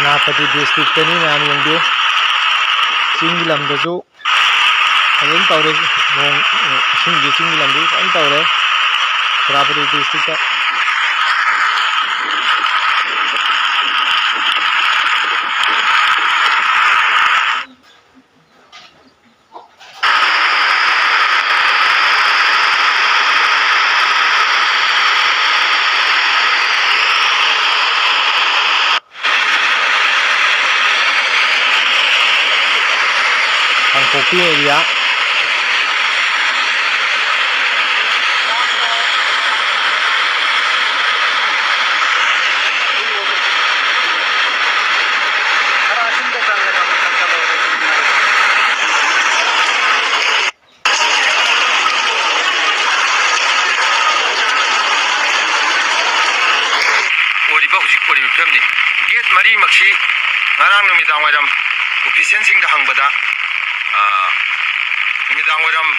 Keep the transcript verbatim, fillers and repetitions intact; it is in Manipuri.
ꯁꯦꯅꯥꯄꯇꯤ ꯗꯤꯁꯇ꯭ꯔꯤꯛꯇꯅꯤ, ꯃꯌꯥꯝ ꯌꯦꯡꯕꯤꯌꯨ꯫ ꯆꯤꯡꯒꯤ ꯂꯝꯗꯁꯨ ꯐꯖꯅ ꯇꯧꯔꯦ꯫ ꯅꯣꯡ, ꯏꯁꯤꯡꯁꯦ ꯆꯤꯡꯒꯤ ꯂꯝꯗꯁꯨ ꯐꯖꯅ ꯇꯧꯔꯦ, ꯁꯦꯅꯥꯄꯇꯤ ꯗꯤꯁꯇ꯭ꯔꯤꯛꯇ꯫ ꯀꯥꯡꯄꯣꯛꯄꯤ ꯑꯦꯔꯤꯌꯥ꯫ ꯑꯣꯏꯔꯤꯕ, ꯍꯧꯖꯤꯛ ꯑꯣꯏꯔꯤꯕ ꯐꯤꯕꯝꯅꯤ꯫ ꯒꯦꯠ ꯃꯔꯤꯃꯛꯁꯤ ꯉꯔꯥꯡ ꯅꯨꯃꯤꯗꯥꯡ ꯋꯥꯏꯔꯝ ꯑꯣꯐꯤꯁꯤꯌꯦꯜꯁꯤꯡꯗ ꯍꯪꯕꯗ, ꯑ, ꯅꯨꯃꯤꯗꯥꯡ ꯋꯥꯏꯔꯝ